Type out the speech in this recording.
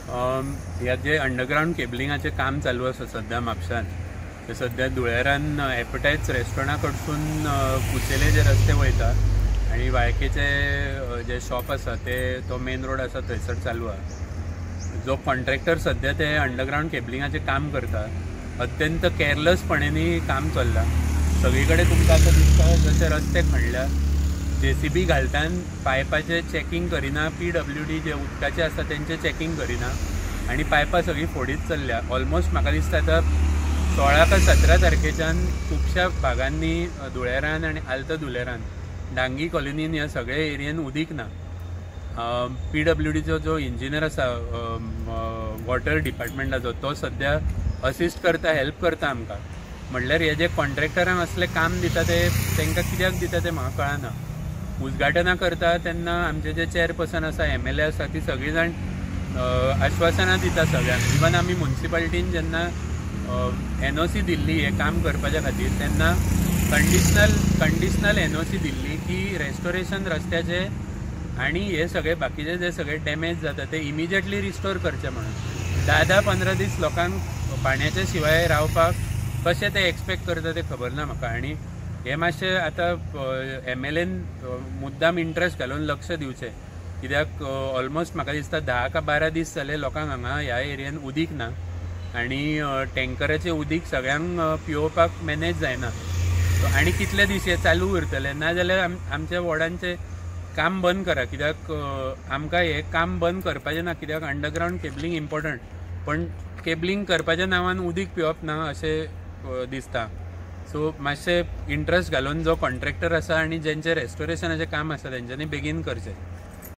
ह्या जे अंडरग्रावंड केबलिंगाचें काम चालू आसा सद्या म्हापशान, ते सद्या धुळेरान एपटायट्स रेस्टॉरंटा कडसून कुचेले जे रस्ते वयता आनी वाळकेचे जे शॉप आसा ते तो मेन रोड आसा थंयसर चालू आसा. जो कॉन्ट्रॅक्टर सद्या ते अंडरग्रावंड केबलिंगाचें काम करता अत्यंत केअरलेसपणांनी काम चल्लां. सगळी कडेन तुमकां आतां दिसता जशे रस्ते खणल्या, जेसीबी घालतान पायपाचें चॅकींग करिना, पीडब्ल्यूडी जे उदकाचे आसा तेंचें चॅकींग करिना आनी पायपां सगळीं फोडीत चल्ल्या. ऑलमोस्ट म्हाका दिसता आतां 16 का 17 तारखेच्यान खुबश्या भागांनी धुळेरान आनी आल्त धुळेरान डांगी कॉलनीन ह्या सगळ्या एरियेन उदीक ना. पीडब्ल्यूडीचो जो इंजिनियर आसा वॉटर डिपार्टमेंटाचो तो सद्या असिस्ट करता, हेल्प करता आमकां. म्हणल्यार हे जे कॉन्ट्रॅक्टरांक असलें काम दिता ते तांकां कित्याक दिता तें म्हाका कळना. उद्घाटनां करता तेन्ना आमचे जे चेअरपर्सन आसा, एमएलए आसा, ती सगळीं जाण आश्वासनां दिता सगळ्यांक. इवन आमी मुन्सिपालिटीन जेन्ना एनओसी दिल्ली हें काम करपाच्या खातीर तेन्ना कंडिशनल एनओसी दिल्ली की रेस्टोरेशन रस्त्याचें आनी हे सगळे बाकीचे जे सगळे डॅमेज जाता ते इमिजिएटली रिस्टोर करचे म्हणून. 10-15 दीस लोकांक पाण्याच्या शिवाय रावपाक कशें ते एक्सपेक्ट करता तें खबर ना म्हाका. आनी हे मातशें आतां एमएलएन मुद्दाम इंट्रस्ट घालून लक्ष दिवचें, कित्याक ऑलमोस्ट म्हाका दिसता 10 का 12 दीस जाले लोकांक हांगा ह्या एरियेन उदीक ना आनी टँकराचें उदीक सगळ्यांक पिवोवपाक मॅनेज जायना. आनी कितले दीस हे चालू उरतले, ना जाल्यार आमच्या वॉर्डांचें काम बंद करा, कित्याक आमकां हें काम बंद करपाचें ना, कित्याक अंडरग्रावंड केबलिंग इम्पॉर्टंट, पण केबलिंग करपाच्या नांवान उदीक पिवप ना अशें दिसता. सो मातशें इंट्रस्ट घालून जो कॉन्ट्रॅक्टर आसा आनी जेंचें रेस्टोरेशनाचें काम आसा तेंच्यांनी बेगीन करचें.